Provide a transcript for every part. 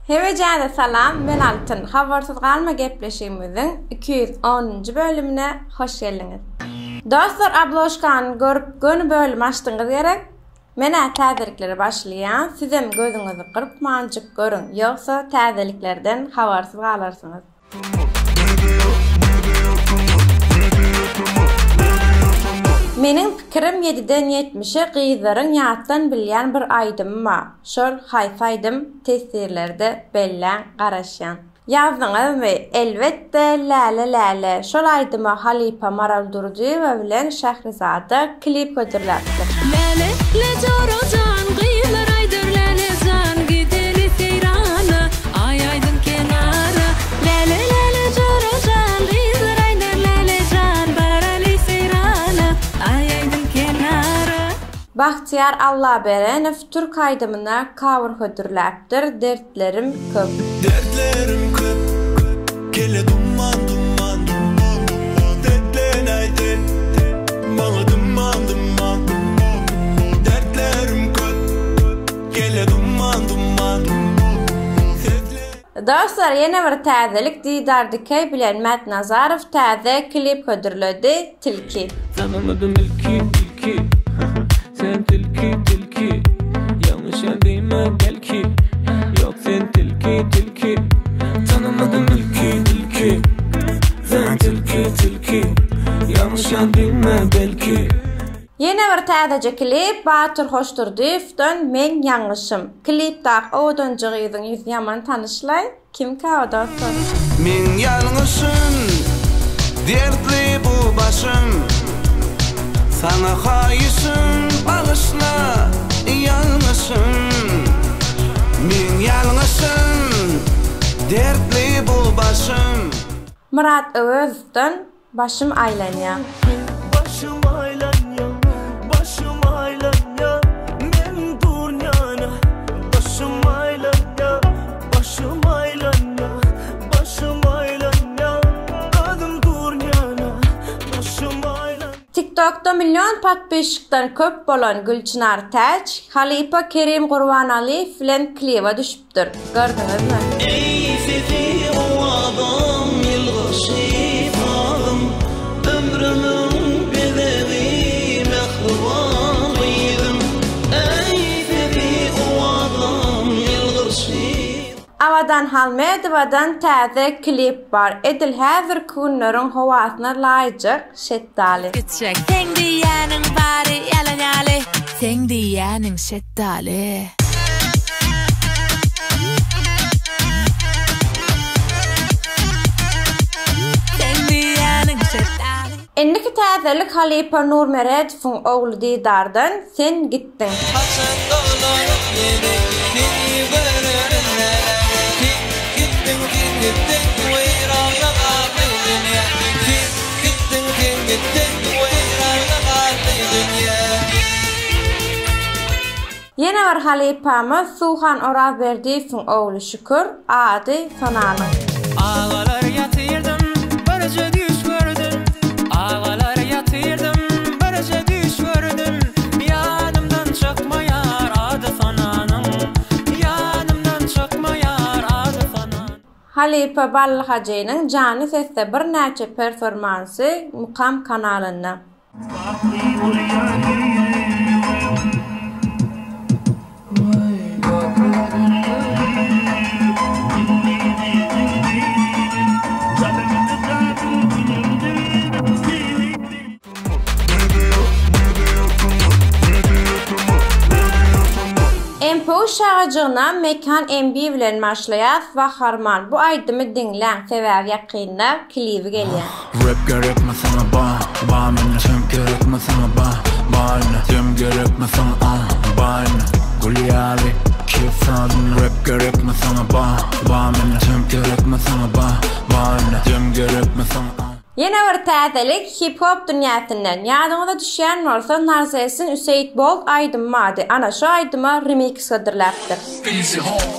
Hemejäze salam, men Altyn. Habarsyz galma gepleşigimiziň 210-njy bölümine hoş geldiňiz. Dostlar obložkany görüp göni bölüm açdyňyz gerek? Men-ä täzeliklere başlaýan, sizem gözüňizi gyrpmanjyk görüň, ýogsa täzeliklerden habarsyz galarsyňyz. Meniň pikirim ýediden ýetmişe gyzlaryň ýatdan bilýän bir aýdymy bar, şol haýsy aýdym teswirlerde belläň garaşýan. Ýazdyňyzmy? Elbetde Läle läle şol aýdyma halypa Maral Durdyýewa bilen Şährizada klip hödürläpdir. Läle le jora jan gyzlar aýdar läle jan gideli seýrana aý aýdyň kenara Läle läle jora jan gyzlar aýdar läle jan baraly seýrana aý aýdyň kenara. Bagtyýar Allaberenow türk aýdymyna cover hödürläpdir Dertlerim köp. Dertlerim köp, kelle duman duman Dertlenäý sen, maňa dymman dymman Dertlerim köp, kelle duman duman Sesle. Dostlar ýene bir täzelik Didar Dikeý bilen Mät Nazarow täze klip hödürledi Tilki. Tanamadım ilki ilki Sen tilki tilki Ýalňyşan diýme belki Ýok sen tilki tilki Tanamadym ilki ilki Sen tilki tilki Ýalňyşan diýme belki. Ýene bir täzeje klip Batyr Hoşdurdyýewden Meň ýalňyşym. Klipdaky owadanjy gyzyň ýüzi ýaman tanyşlaý. Kimkä o dostlar? Meň ýalňyşym, dertli bu başym, Saňa haýyşym bagyşla ýalňyşym. Meň ýalňyşym, dertli bu başym. Myrat Öwezowdan Başym aýlanýa. Başym aýlanýa, başym aýlanýa, men durun ýana. Başym aýlanýa, başym aýlanýa, başym aýlanýa, özüm durun ýana. Başym aýlan. TikTokda million podpisçikden köp bolan Gülçynar Täç halypa Kerim Gurbanalyýew bilen kliba düşüpdir. Dur, gördüňizmi? Eý sesi owazam ýylgyryşy sazym Ömrümiň bezegi mähriban gyzym Eý sesi owazam ýylgyryşy. Abadan Halmedowadan täze klip bar edil häzirki günleriň howasyna laýyjak şetdaly. Gitjek. Seň diýýäniň bary ýalan ýaly. Seň diýýäniň şetdaly. Indiki täzelik halypa Nurmeredowyň ogly Didardan Sen gitdiň. Haçan dolanyp ýene seni görerin läle Sen gitdiň sen gitdiň weýrana galdy dünýä Sen gitdiň sen gitdiň weýrana galdy dünýä. Ýene bir halypamyz Suhan Orazberdiýewiň ogly Şükür, ady Sonanyň. Agalar ýatyrdym, birje düýş gördüm. Agalar ýatyrdym, birje düýş gördüm. Ýadymdan çykmaýar ady Sonanyň. Ýadymdan çykmaýar ady Sonanyň. Halypa Bally Hajynyň janly sesde birnäçe performansy Mukam kanalynda. MPU şagajygyna Mekan MB bilen başlaýas Waharman bu aýdymy diňläň sebäbi ýakynda klibi gelýär. Rap gerekmi saňa ba, ba mende Tüm gerekmi saňa ba, ba indi Dem gerekmi saňa a, ba indi Gül ýaly kef sazym Rap gerekmi saňa ba, ba mende Tüm gerekmi saňa ba, ba indi Dem gerekmi saňa a. Ýene bir täzelik hip-hop dünýäsinden. Ýadyňyza düşýän bolsa Narzesiň Usain Bolt aýdymy bardy, ana şo aýdyma remiks hödürläpdir. Easy home,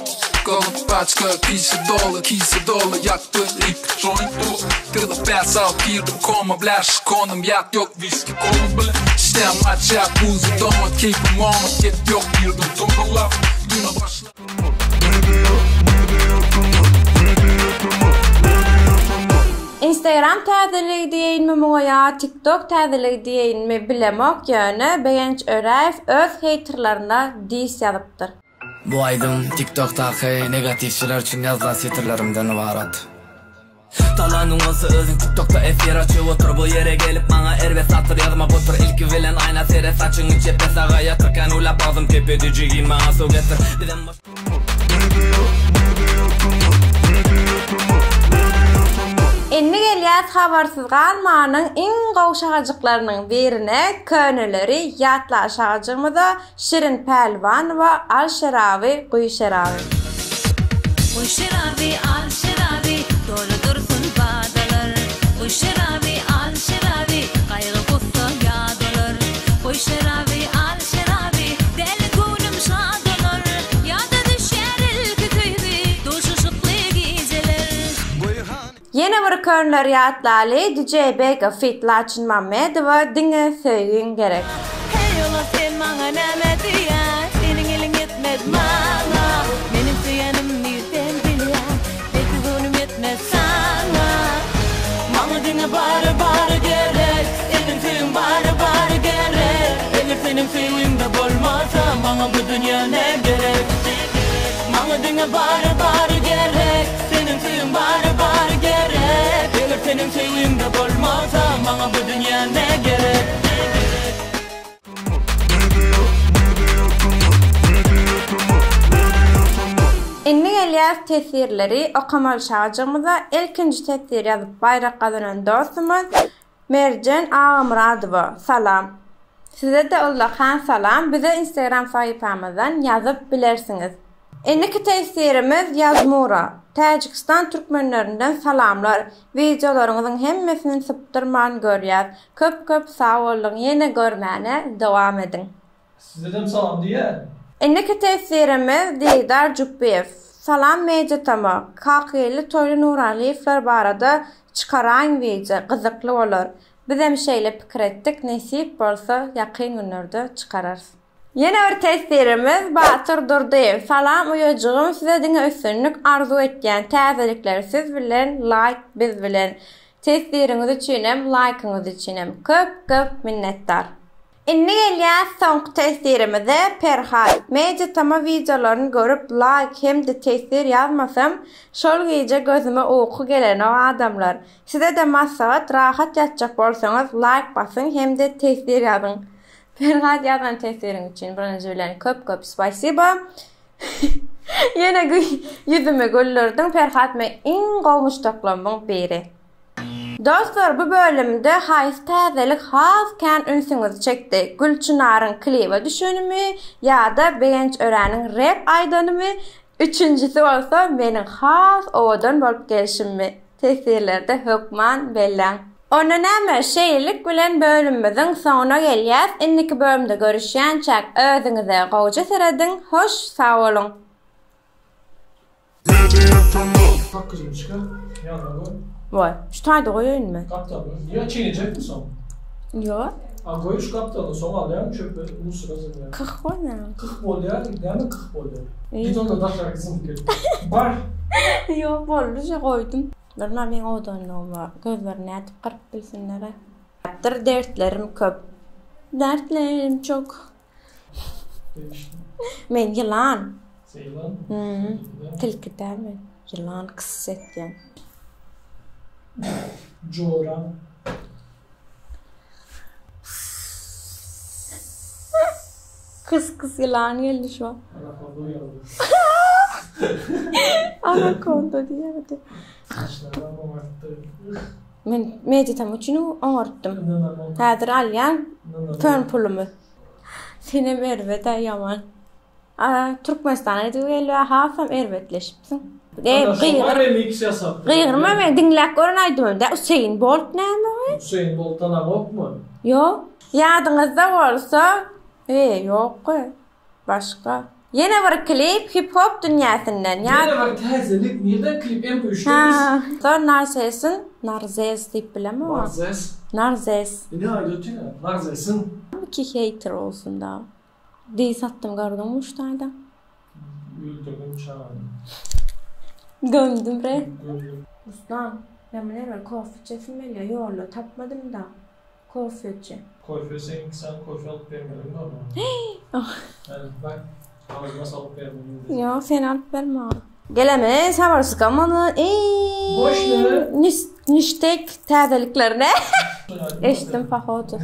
Galyp paçka kise doly kise doly ýakdy ip joint bu Gyzyp bäs alyp girdim koma bläş konym ýat ýok wiski kola bilen Işdäm açýar buzy doňat keýpim oňat gep ýok girdim togalap Güne başla. Instagram täzeligi diýeýinmi muňa ýa TikTok täzeligi diýeýinmi bilemok ýöne Begenç Öräýew öz heýterlerine diss ýazypdyr. Bu aýdym TikTokdaky negatiwçiler üçin ýazylan setirlerimden ybarat. Talanyň bolsa özüň tiktokda efir açyp otur Bu ýere gelip maňa erbet satyr ýazma gotur Ilki bilen aýna seret saçyňy çepe saga ýatyr Kän uwlap agzym kepedi jigim maňa suw getir Bizem boş Indi gelýäs habarsyz galmanyň iň gowy şagajyklarynyň birine köneleri ýatla şagajygymyza Şirin Pälwanowa al şeraby guý şeraby. Guý şeraby al şeraby doly dursun badalar Guý şeraby al şeraby gaýgy gussa ýat olar Guý şeraby al şeraby däli göwnüm şat olar Ýada düşýär ilki söýgi duşuşykly gijeler. Ýene bir könleri ýatlaly DJ Bega feat Laçyn Mammedowa diňe söýgiň gerek. Heý ola sen maňa näme diýýäň Seniň eliň ýetmez maňa Meniň söýenim nirden bilýäň Belki göwnüm ýetmez saňa Maňa diňe bary bary gerek Seniň söýgiň bary bary gerek Eger seniň söýgiňde bolmasa Maňa bu dünýä ne gerek Maňa diňe bary bary gerek Seniň söýgiň bary bary gerek Eger seniň söýgiňde bolmasa Maňa bu dünýä ne gerek. Indi gelýäs teswirleri okamaly şajygymyza ilkinji teswir ýazyp baýrak gazanan dostumyz Merjen Agamyradowa salam. Size-de ullakan salam bize instagram sahypamyzdan ýazyp bilersiňiz. Indiki teswirimiz Ýazmura. Täjigistan türkmenlerinden salamlar. Wideolaryňyzyň hemmesini sypdyrman görýäs. Köp köp sag boluň ýene görmäne dowam ediň. Sizedem salam diýýän. Indiki teswirimiz Didar Jupbyýew. Salam Media Tama. Kakgeldi Toýly Nuralyýewler barada çykaraýyň wideo, gyzykly bolar. Bizem şeýle pikir etdik, nesip bolsa ýakyn günlerde çykararys. Ýene bir teswirimiz Batyr Durdyýew. Salam uýajygym size diňe üstünlik arzuw etýän täzelikler siz bilen laýk biz bilen. Teswiriňiz üçinem laýkyňyz üçinem köp köp minnetdar. Indi gelýäs soňky teswirimize Perhat, Media Tama wideolaryny görüp laýk hem-de teswir ýazmasam şol gije gözüme uky gelenok adamlar. Size-de maslahat rahat ýatjak bolsaňyz laýk basyň hem-de teswir ýazyň. Perhat ýazan teswiriň üçin birinji bilen köp köp spasiba. Ýene ýüzümi güldürdiň Perhat meň iň gowy muşdaklarymyň biri. Dostlar bu bölümde haýsy täzelik has kän ünsüňizi çekdi? Gülçynaryň klibe düşenimi ýa-da Begenç Öräniň rep aýdanymy? Üçünjisi bolsa meniň has owadan bolup gelşimmi? Teswirlerde hökman belläň. Onda näme, şeýlelik bilen bölümimiziň soňuna gelýäs, indiki bölümde görüşýänçäk özüňize gowja serediň, hoş sag boluň! Sakgyjyny çykar, ýanyna goý. Goý. Şu taýda goýaýynmy? Gapdalyny. Ýa çeýnejekmi soň? Ýok. A goý şu gapdalyny soň alýaň çöpe musora zyňýaň. Kyh bolýar. Kyh bolýar, näme kyh bolýar? Git onda daşary zyňyp gel. Bar. Ýok, boldy, şu goýdum. Bilmem meň owadanlygyma gözlerini nädip gyryp bilsinler-ä. Dertlerim köp. Dertlerim çok. Men ýylan. Sen ýylan? Hmm. Tilki däl men. Ýylan kys etýän. Jora. Kys kys ýylan geldi şu. Anakonda uýandy. Anakonda diýýärdi. Saçlaram oňartdy. Men meditam üçin oňartdym. Häzir alýan fön pulumy. Senem erbet-ä ýaman. A Türkmenistana gidip gelýär hasam erbetleşipsiň. Eý gygyr. Remix ýasap. Gygyrma men diňläp görün aýdymyny. Dä Useýn Bolt näme we? Useýn Bolt tanaňokmy? Ýok. Ýadyňyzda bolsa, eý ýok we. Başga. Ýene bir klip hip hop dünýäsinden. Ýene bir täzelik nirden klip MP üçde biz. Ha. Narzesin, Narzes diýip bilemok. Narzes. Narzes. Ine aýdyp otyň Narzesin. Ki hater bolsun da. Diý satdym gördüňmi şu taýda. Öldürdim çagany. Gömdüm bre. Gömdüm. Ruslan. Men näme kofe içesim gelýär, ýolda tapmadym-da kofeçi. Kofe sen sen kofe alyp bermeliň dogry. Yani bak ağzıma salyp bermeliyim. Ýok, sen alyp berme. Geleme, sabyrsyzlanma. Eý. Boş ne? Niştek täzeliklerine. Eşitdim pohodu.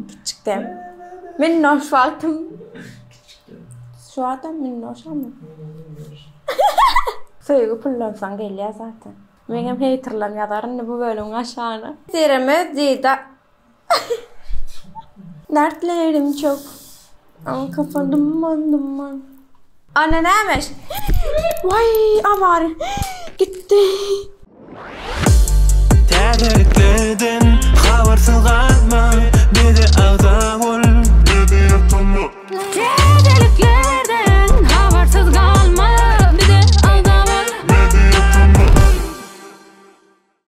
Kiçikden. Minnoş wagtym. Şu adam minnoş ama. Söýgi pullansaň gelýär zaten. Meňem heýterlerim ýazar indi bu bölümiň aşagyna. Sereme dida. Dertlerim çok. Ama kafa duman duman. Ana näme? Waý, awary. Gitdi.